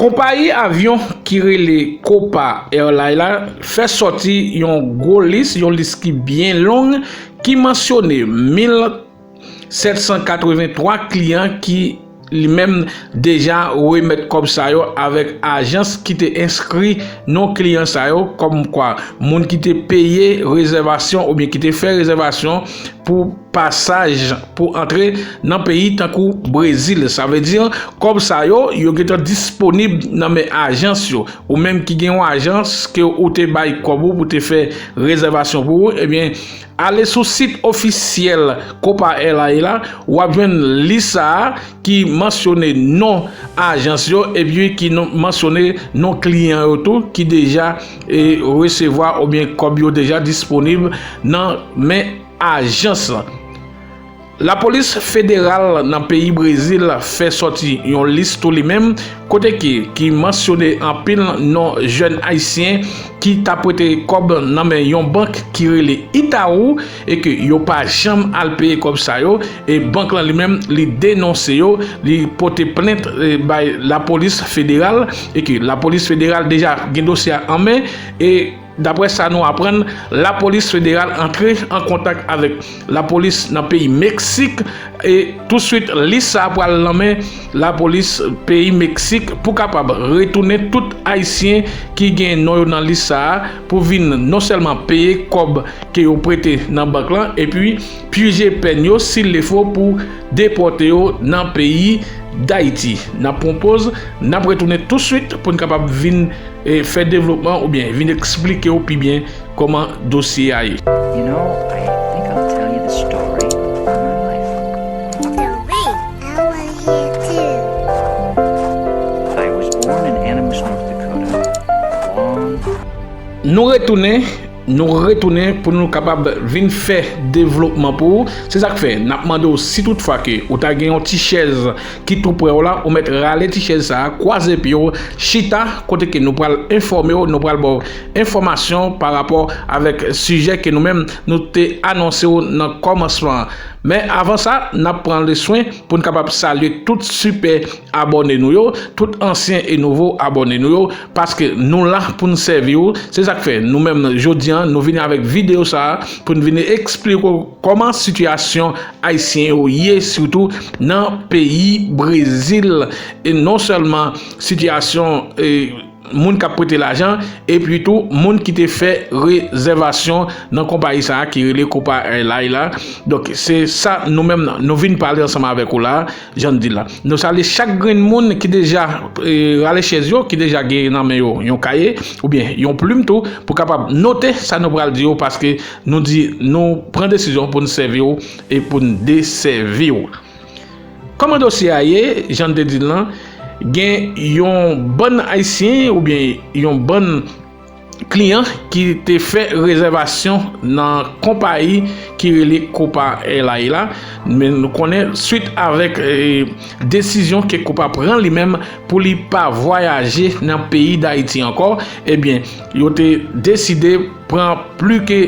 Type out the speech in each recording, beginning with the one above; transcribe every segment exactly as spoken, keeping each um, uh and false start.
Konpayi avyon ki rele Copa Airlines la fè sòti yon gwo lis, yon lis ki byen long, ki mansyone mil sèt san katrevenntwa kliyan ki li menm deja remèt kòb sa yo avèk ajans ki te enskri non kliyan sa yo, kòmkwa moun ki te peye rezèvasyon oubyen ki te fè rezèvasyon pou pasaj pou antre nan peyi tankou Brezil. Sa vle di, kòb sa yo, yo gentan disponib nan men ajans yo. Ou menm ki gen yon ajans ke ou te bay kòb ou pou te fè rezèvasyon pou ou, ebyen, ale sou sit ofisyèl Copa Airlines la, w ap jwenn lis sa a ki mansyone non ajans yo, epi ki non, mansyone non kliyan yo tou, ki deja e, resevwa oubyen kòb yo deja disponib nan men ajans lan. Lapolis federal nan peyi Brezil fè sòti yon lis tou li menm, kote ki, ki mansyone anpil non jèn ayisyen ki t ap prete kòb nan men yon bank ki rele Itaú, e ke yo pa janm al peye kòb sa yo, e bank lan li menm, li denonse yo, li pote plent, e, bay lapolis federal, e ke lapolis federal deja gen dosye a an men, e daprè sa nou aprann, lapolis federal antre an kontak avèk lapolis nan peyi Meksik, e touswit lis sa a pral nan men lapolis peyi Meksik pou kapab retounen tout ayisyen ki gen non yo nan lis sa a pou vin non sèlman peye kòb ke yo prete nan bank lan, epi pije pèn yo, si l fo, pou depòte yo nan peyi Dayiti. N ap pran poz, n ap retounen touswit pou n kapab vin, e, fè devlopman oubyen vin eksplike w pi byen kòman dosye a ye. You know, I think I'll tell you the story of my life. Story? I wanna hear too. I was born in Animas, North Dakota. Long Nou retounen, nou retounen pou nou kapab vin fè devlopman pou ou. Se sa k fè, n ap mande w, si toutfwa ke ou ta gen yon ti chèz ki tou prè w la, ou mèt rale ti chèz sa a, kwaze pye w, chita, kote ke nou pral enfòme w, nou pral ba w enfòmasyon pa rapò avèk sijè ke nou menm nou te anonse w nan kòmansman an. Men avan sa, n ap pran le swen pou n kapab salye tout sipè abòne nou yo, tout ansyen e nouvo abòne nou yo, paske nou la pou n sèvi w. Se sa k fè, nou menm, jodi a, nou vini avèk videyo sa a pou n vini eksplike w kòman sitiyasyon ayisyen yo ye, sitou nan peyi Brezil, e non sèlman sitiyasyon, e, moun k ap prete lajan, epi tou moun ki te fè rezèvasyon nan konpayi sa a ki rele Copa Airlines la. Donk, se sa nou menm, nou vin pale ansanm avèk ou la, jan n di la. Nou salye chak grenn moun ki deja, e, rale chèz yo, ki deja gen nan men yo yon kaye, oubyen yon plim tou, pou kapab note sa nou pral di yo, paske nou di, nou pran desizyon pou n sèvi w e pou n desèvi w. Kòman dosye a ye, jan n te di l lan, gen yon bann ayisyen oubyen yon bann kliyan ki te fè rezèvasyon nan konpayi ki rele Copa Airlines la. Men nou konnen, swit avèk, e, desizyon ke Copa pran li menm pou li pa vwayaje nan peyi Dayiti ankò, ebyen, yo te deside pran pli ke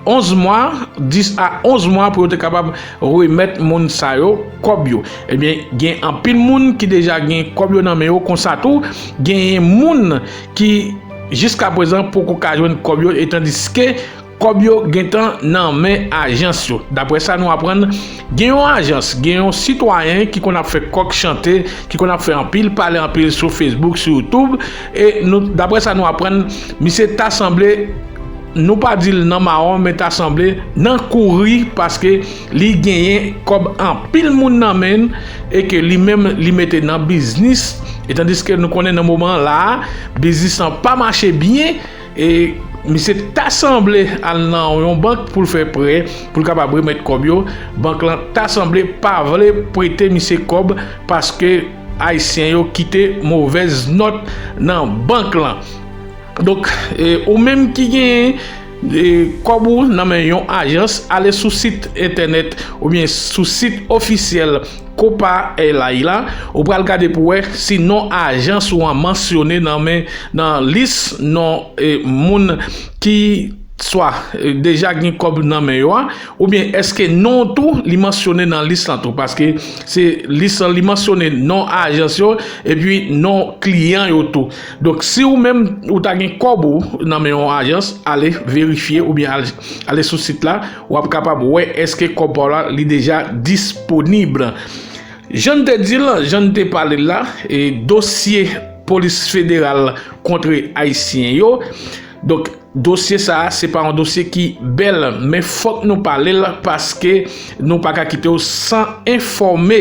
onz mwa, dis a onz mwa pou yo te kapab remèt moun sa yo kòb yo. Ebyen, gen anpil moun ki deja gen kòb yo nan men yo, konsa tou, genyen moun ki jiskaprezan poko ka jwenn kòb yo, e tandiske kòb yo gentan nan men ajans yo. Daprè sa nou aprann, gen yon ajans, gen yon sitwayen ki konn ap fè kòk chante, ki konn ap fè anpil pale anpil sou Facebook, sou YouTube, e nou, daprè sa nou aprann, misye ta sanble, nou pa di l nan mawon, men ta sanble nan kouri, paske li genyen kòb anpil moun nan men l, e ke li menm li mete nan biznis, e tandiske nou konnen nan moman la a, biznis lan pa mache byen, e misye ta sanble al nan yon bank pou l fè prè, pou l kapab remèt kòb yo. Bank lan ta sanble pa vle prete misye kòb, paske ayisyen yo kite movèz nòt nan bank lan. Donk, e, ou menm ki gen, e, kòb ou nan men yon ajans, ale sou sit entènèt oubyen sou sit ofisyèl Copa Airlines la, ou pral gade pou wè si non ajans ou an mansyone nan men, nan lis non, e, moun ki swa eh, deja gen kòb nan men yo a, oubyen èske non w tou li mansyone nan lis lan tou, paske se lis lan li mansyone non ajans yo epi non kliyan yo tou. Donk si ou menm ou ta gen kòb ou nan men yon ajans, ale verifye oubyen al, ale sou sit la, w ap kapab wè èske kòb pa w la li deja disponib. Jan n te di l, jan n te pale l la, e dosye polis federal kontre ayisyen yo. Donk dosye sa a se pa yon dosye ki bèl, men fòk nou pale l paske nou pa ka kite w san enfòme.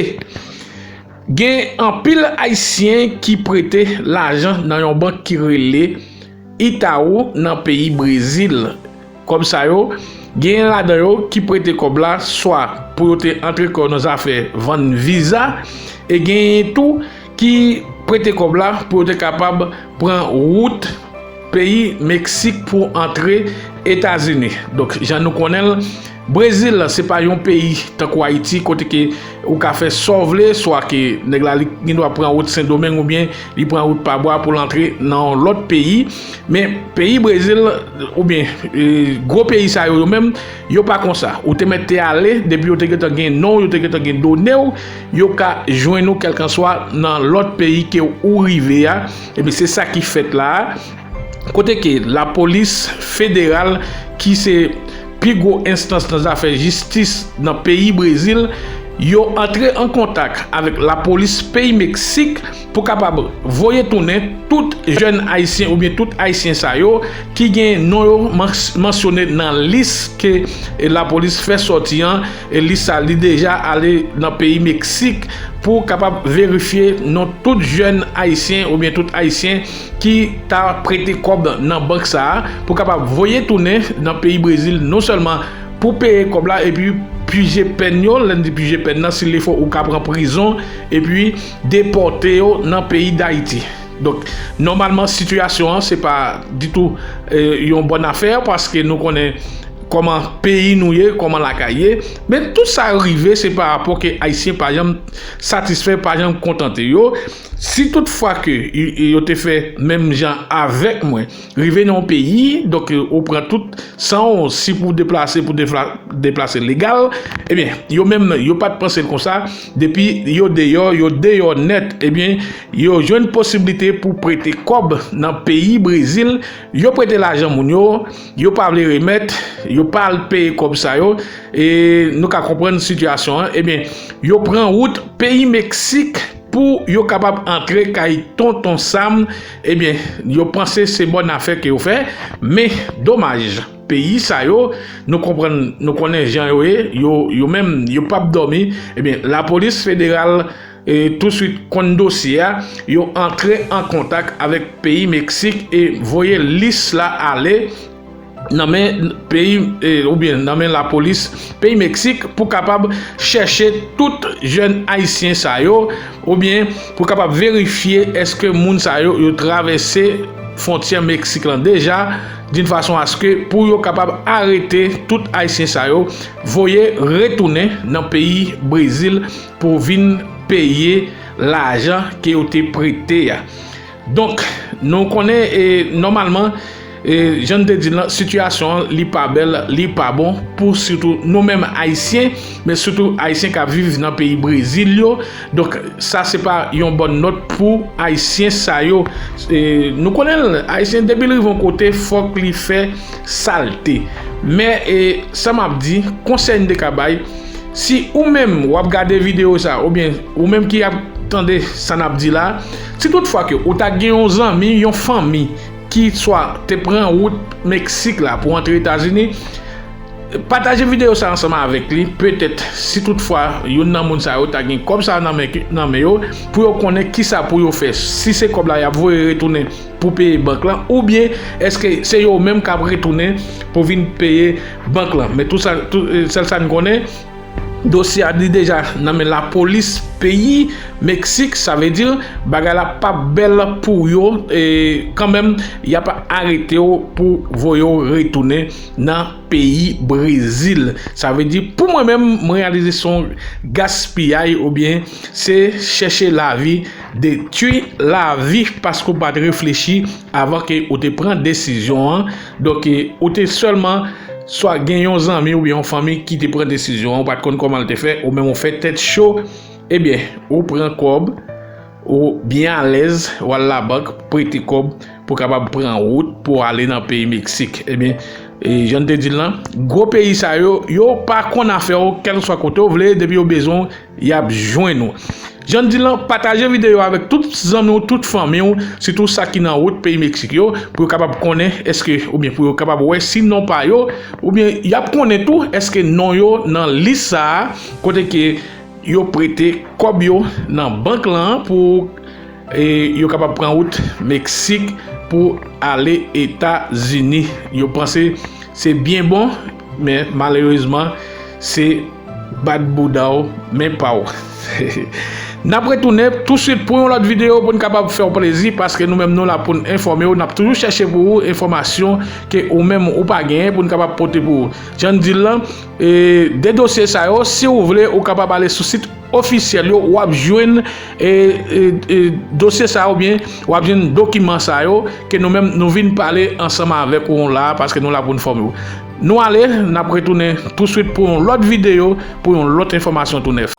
Gen anpil ayisyen ki prete lajan nan yon bank ki rele Itaú nan peyi Brezil. Kòb sa yo, gen ladan yo ki prete kòb la swa pou yo te antre kò nan zafè vann viza, e genyen tou ki prete kòb la pou yo te kapab pran wout peyi Meksik pou antre Etazini. Donk, jan nou konnen l, Brezil se pa yon peyi tankou Ayiti kote ke ou ka fè sa w vle, swa ke nèg la li gen dwa pran wout Sendomeng oubyen li pran wout pa bwa pou l antre nan yon lòt peyi. Men peyi Brezil oubyen eh, gwo peyi sa yo, yo menm, yo pa konsa. Ou te mèt te ale, depi yo te gentan gen non w, yo te gentan gen done w, yo ka jwenn ou kèlkanswa nan lòt peyi ke ou rive a. Ebyen se sa ki fèt la a. Kote ke lapolis federal ki se pi gwo enstans nan zafè jistis nan peyi Brezil, yo antre an kontak avèk lapolis peyi Meksik pou kapab voye tounen tout jèn ayisyen oubyen tout ayisyen sa yo ki gen non yo mans- mansyone nan lis ke lapolis fè sòti an. E lis sa li deja ale nan peyi Meksik pou kapab verifye non tout jèn ayisyen oubyen tout ayisyen ki ta prete kòb nan bank sa a pou kapab voye tounen nan peyi Brezil, non sèlman pou peye kòb la epi pije pèn yo, lè n di pije pèn nan, si li fò ou ka pran prizon epi depòte yo nan peyi Dayiti. Donk nòmalman sitiyasyon an se pa ditou eh, yon bòn afè paske nou konnen kòman peyi nou ye, kòman lakay ye. Men tout sa rive se pa rapò ke ayisyen pa janm satisfè, pa janm kontante yo. Si toutfwa ke yo te fè menm jan avèk mwen, rive nan yon peyi, donk ou pran tout san w, si pou deplase, pou defla- deplase legal, ebyen yo menm yo pa t panse l konsa. Depi yo deyò, yo deyò nèt, ebyen yo jwenn posiblite pou prete kòb nan peyi Brezil. Yo prete lajan moun yo, yo pa vle remèt, yo pa al peye kòb sa yo. E nou ka konprann sitiyasyon an. Ebyen yo pran wout peyi Meksik pou yo kapab antre kay tonton Sam. Ebyen yo panse se bòn afè ke yo fè, men domaj, peyi sa yo, nou konprann, nou konnen jan yo ye, yo, yo menm yo p ap dòmi. Ebyen lapolis federal e touswit konn dosye a, yo antre an kontak avèk peyi Meksik e voye lis la ale nan men peyi e, oubyen nan men lapolis peyi Meksik pou kapab chèche tout jèn ayisyen sa yo, oubyen pou kapab verifye èske moun sa yo yo travèse fwontyè Meksik lan deja, d'une façon à ce que pou yo kapab arete tout ayisyen sa yo, voye retounen nan peyi Brezil pou vin peye lajan ke yo te prete a. Donk nou konnen e nòmalman e jan n te di l lan, sitiyasyon an li pa bèl, li pa bon pou sitou nou menm ayisyen, men sitou ayisyen k ap viv nan peyi Brezil yo. Donk sa se pa yon bòn nòt pou ayisyen sa yo. E nou konnen l, ayisyen depi l rive yon kote fòk li fè sa l te. Men e sa m ap di, konsèy m te ka bay, si ou menm w ap gade videyo sa oubyen ou menm ki ap tande sa n ap di la, si toutfwa ke ou ta gen yon zanmi, yon fanmi ki swa te pran wout Meksik la pou antre Etazini, pataje videyo sa ansanm avèk li. Petèt si toutfwa youn nan moun sa yo ta gen kòb sa nan men, nan men yo, pou yo konnen kisa pou yo fè, si se kòb la y ap voye retounen pou peye bank lan, oubyen èske se yo menm k ap retounen pou vin peye bank lan. Men tou sa, tou, sèl sa n konnen, Dosye a li deja nan men lapolis peyi Meksik, sa vle di bagay la p ap bèl pou yo, e kanmenm y ap arete w pou voye w retounen nan peyi Brezil. Sa vle di pou mwen menm, mwen reyalize se yon gaspiyay oubyen se chèche lavi, detwi lavi paske w pa t reflechi avan ke ou te pran desizyon an. Donk, e, ou te sèlman swa gen yon zanmi oubyen yon fanmi ki te pran desizyon an, ou pa t konn kòman l te fè, ou menm ou fè tèt cho, ebyen, ou pran kòb, ou byen alèz, ou al labank, prete kòb pou w kapab pran wout pou w ale nan peyi Meksik. Ebyen, e, jan n te di l lan, gwo peyi sa yo, yo pa konn afè w, kèlkeswa kote w vle, depi yo bezwen w, y ap jwenn ou. Jan n di l lan, pataje videyo avèk tout zanmi w, tout fanmi w, sitou sa ki nan wout peyi Meksik yo, pou yo kapab konnen èske, oubyen pou yo kapab wè si non pa yo, oubyen y ap konnen tou èske non yo nan lis sa a, kote ke yo prete kòb yo nan bank lan pou, e, yo kapab pran wout Meksik pou ale Etazini. Yo panse se byen bon, men malerezman, se bat bouda w, men pa w. N ap retounen touswit pou yon lòt videyo pou n kapab fè w plezi, paske nou menm nou la pou n enfòme w. N ap toujou chèche pou ou enfòmasyon ke ou menm ou pa genyen pou n kapab pote pou ou. Jan n di l lan, e, de dosye sa yo, si w vle, ou kapab ale sou sit ofisyèl yo, w ap jwenn, e, e, e, dosye sa yo, oubyen w ap jwenn dokiman sa yo ke nou menm nou vin pale ansanm avèk ou la, paske nou la pou n fòme w. Nou ale, n ap retounen touswit pou yon lòt videyo, pou yon lòt enfòmasyon tou nèf.